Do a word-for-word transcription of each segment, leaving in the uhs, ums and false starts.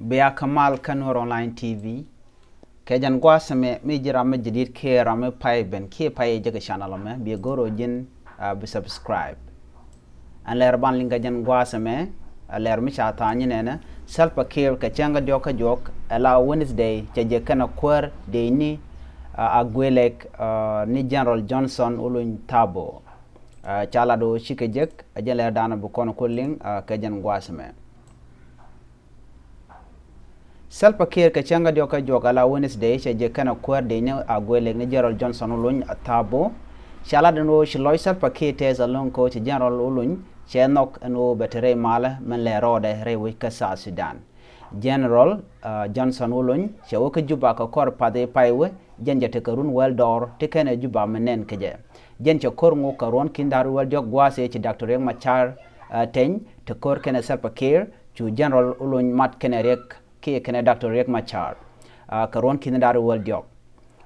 Bia kä mal kä Nuer Online T V. Kɛ jɛn gua̱a̱th ɛmɛ, mi ji̱ ram mi jadid kiɛ ram mi pay ben kiɛ pay jɛ kɛ channel ɛmɛ, bia go̱r ɔ ji̱n, ah, bi subscribe. Ɛn lɛr ban liŋ kɛ jɛn gua̱a̱th ɛmɛ, ɛ lɛr mi ca tha̱a̱ny nɛnɛ, Salva Kiir kɛ cäŋ kä diɔ̱k kä juɔk, ɛ la Wednesday, cɛ jɛ kɛnɛ kuäär dëëcni, ah, Agwelek, ah, ni General Johnson Oluny Tabo. Ah, ca lat ɣöö cikɛ jek, ɛ jɛn lɛr danɔ bi kɔn ku liŋ, ah, kɛ jɛn gua̱a̱th ɛmɛ. Salva Kiir kɛ cäŋ kä diɔ̱k kä juɔk ala Wednesday cɛ jek kɛnɛ kuäär dëëcni Agwelek ni General Johnson Oluny Tabo. Ca lat ɛn ɣöö ci lɔc Salva Kiir tɛth ɛlɔ̱ŋ kɛ ɣöö ci General Oluny cɛ nhɔk ɛn ɣöö bɛ te rɛy malä min lɛ rɔɔdɛ rɛy wec kä South Sudan. General, ah, Johnson Oluny cɛ wä kä Juba kɛ kɔr path i̱ pay wee, jɛn jɛ tekɛ run wäl dɔɔr ti kɛnɛ Juba mi nɛn kɛ jɛ. Jɛn cɛ ko̱r ŋok kɛ ruɔ̱n ki̱n da̱r wäl diɔ̱k gua̱a̱th ëë ci Doctor Riek Machar, ah, teny te ko̱r kɛnɛ Salva Kiir, cu General Oluny mat kɛnɛ Riek kiɛ kɛnɛ Doctor Riek Machar, ah, kɛ ruɔ̱n ki̱n da̱r wäl diɔ̱k.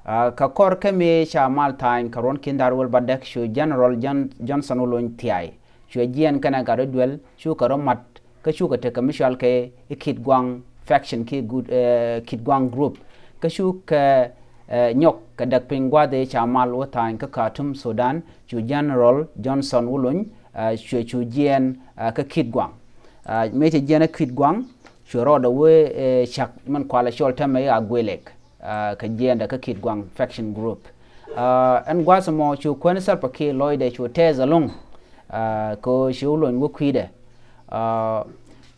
Ah, kɛ kɔr kä mëë ca mal tha̱a̱ny kɛ ruɔ̱n ki̱n da̱r wäl bädäk cu General John-, Johnson Oluny thiay. Cuɛ jiɛɛn kɛnɛ gat rɔ duel, cukɛ rɔ mat, kä cukɛ tekɛ mi cɔal kɛ i̱ Kitgwang faction kiɛ gut, eh, Kitgwang group. Kä cukɛ, eh, nyɔk kɛ däk piny gua̱a̱th ëë ca mal wä tha̱a̱ny kä Khartoum, Sudan, cu General Johnson Oluny, eh, cuɛ cu jiɛɛn, eh, kä Kitgwang. Eh, mëë cɛ jiɛɛn kä Kitgwang, cuɛ rɔɔdɛ wee, eh, cak min kualɛ cɔl täämɛ i̱ Agwelek, ah, kɛ jiɛɛndɛ kä Kitgwang faction group. Ah, ɛn gua̱a̱th ɛmɔ cu kuäär ni Salva Kiir lɔcdɛ cu tɛth ɛlɔ̱ŋ, ah, kɛ ɣöö ci Oluny wä kui̱dɛ. Ah,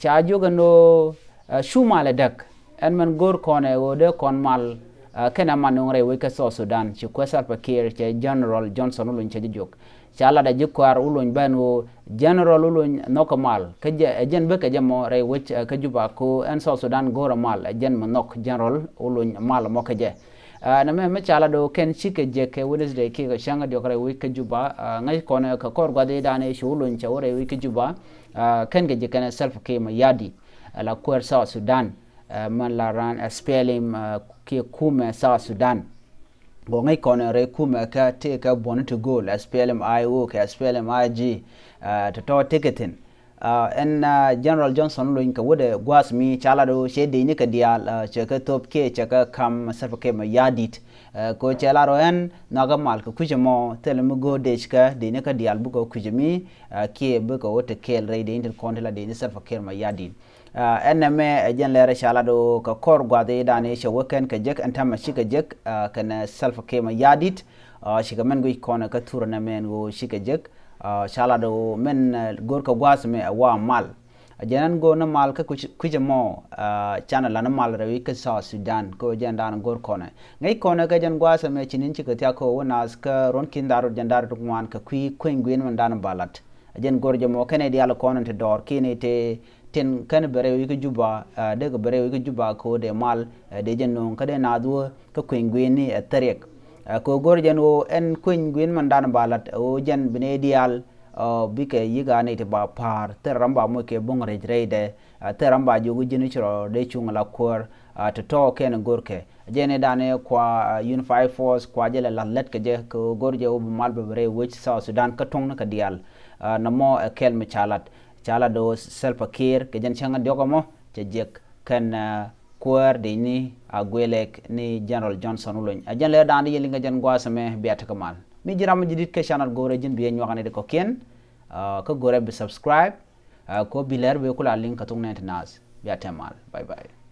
ca jiök ɛn ɣöö, ah, cu mal ɛ däk. Ɛn min go̱r kɔn ɛ ɣöö dee kɔn mal, ah, kɛnɛ man nöŋ rɛy wec kä South Sudan, ci kuäär Salva Kiir cɛ General Johnson Oluny cɛ ji̱ jiök. Ca latdɛ ji̱ kuäär Oluny bä ɛn ɣöö General Oluny nhɔkɛ mal, kä jɛ, ɛ jɛn bä kɛ jɛ mɔ rɛy wec, eh, kä Juba kɛ ɣöö ɛn South Sudan go̱o̱rɛ mal, ɛ jɛn mi nhɔk General Oluny mal mɔ kɛ jɛ. Ah, nɛmɛ mi ca lat ɣöö kɛn cikɛ jek kɛ Wednesday kiɛ kɛ cäŋ kä diɔ̱k rɛy wec kä Juba, ah, ŋäc kɔn ɛ kɛ kɔr gua̱th i̱ danɛ cu Oluny cɛ wä rɛy wec kä Juba, ah, kɛn kɛ jek kɛnɛ Salva Kiir Mayardit, ɛ la kuäär South Sudan, eh, min la raan, eh, S P L M, eh, kiɛ kumɛ South Sudan. Gɔ̱ŋ ŋäc kɔn rɛy kumɛ kä tëëkä buɔ̱ni ti gööl, S P L M I O kɛ S P L M I G, ah, tɔ̱tɔ̱ tëkɛ thi̱n. Ah, ɛn, ah, General Johnson Oluny kɛ wädɛ gua̱a̱th mi ca lat ɣöö cɛ dëëcni kɛ diaal, ah, cɛ kɛ thöp kiɛ cɛ kɛ ka̱m Salva Kiir Mayardit. Ah, kɛ ɣöö cɛ lat ɣöö ɛn nhɔakä mal kɛ kui̱c ɛmɔ thilɛ mi go̱o̱r dëëc kä dëëcni kä diaal bukɛ kui̱c ɛmi, ah, kiɛ bikɛ wä te kɛɛl rɛy dëëcni tin kɔn ti la dëëcni Salva Kiir Mayardit. Ah, ɛn nɛmɛ ɛ jɛn lɛr ca lat ɣöö kɛ kɔr gua̱th i̱ danɛ cɛ wä kɛn kɛ jek ɛn täämɛ cikɛ jek, ah, kɛnɛ Salva Kiir Mayardit, ah, cikɛ mɛn guic kɔn kä thurɛ nɛmɛ ɛn ɣöö cikɛ jek, ah, ca lat ɣöö mɛn, eh, go̱r kɛ gua̱a̱th mɛ ɛ wa mal. Ɛ jɛn ɛn go̱r ni mal kä kui̱c, kui̱c ɛmɔ, ah, canɛ la ni mal rɛy wec kä South Sudan kɛ ɣöö jɛn danɛ go̱r kɔnɛ. Ŋäc kɔnɛ kɛ jɛn gua̱a̱th mɛ ci ni̱n cikɛ thia̱k kɛ ɣöö wä naath kä ruɔ̱n ki̱n da̱r rɔ jɛn da̱r rɔ ti ŋuan kɛ kui̱ kueny gui̱n mɛn danɛ ba lat. Ɛ jɛn go̱r jɛ mɔ kɛnɛ diaal kɔn in te dɔɔr kiɛ ni te tin kɛn bɛ rɛy wec kä Juba, ah, dee kɛ bɛ rɛy wec kä Juba kɛ ɣöö dee mal, ah, dee jɛ no̱o̱ŋ kä dee naath wä kä kueny gui̱ni, ah, thiriɛk. Ah, kɛ ɣöö go̱r jɛn ɣöö ɛn kueny gui̱n mɛn danɛ ba lat, ah, ɣöö jɛn bi nɛy diaal, ah, bikɛ yi̱k a nɛy ti ba pa̱a̱r thil ram ba moc kɛ bo̱ŋ rɛc rɛydɛ, ah, thil ram ba jiök ji̱n ci rɔ dee cuŋ la kuäär, ah, tɔ̱tɔ̱ kɛn go̱rkɛ. Jɛn i̱ danɛ kua, ah, Unified Force kua jɛ lɛ la̱th lät kɛ jɛ kɛ ɣöö go̱r jɛ ɣöö bi mal bɛ bɛ rɛy wec South Sudan kä tuɔ̱ŋni kɛ diaal. Ah, nɔmɔ ɛ kɛl mi ca lat. Ca lat ɣöö Salva Kiir kɛ jɛn cäŋ diɔ̱k ɛmɔ cɛ jek kɛn, ah, kuäär dëëcni Agwelek ni General Johnson Oluny. Ɛ jɛn lɛr danɛ yɛ liŋ kɛ jɛn gua̱a̱th ɛmɛ, bia tekɛ mal. Mi ji̱ ram mi ji̱ di̱t kɛ channel go̱rɛ ji̱n bi ɛ nyuak ni di kɔ̱kiɛn, ah, kä go̱rɛ bi subscribe, ah, kɛ ɣöö bi lɛr bi ku la liŋ kɛ thok nɛn ti naath. Bia tekɛ mal. Bye bye.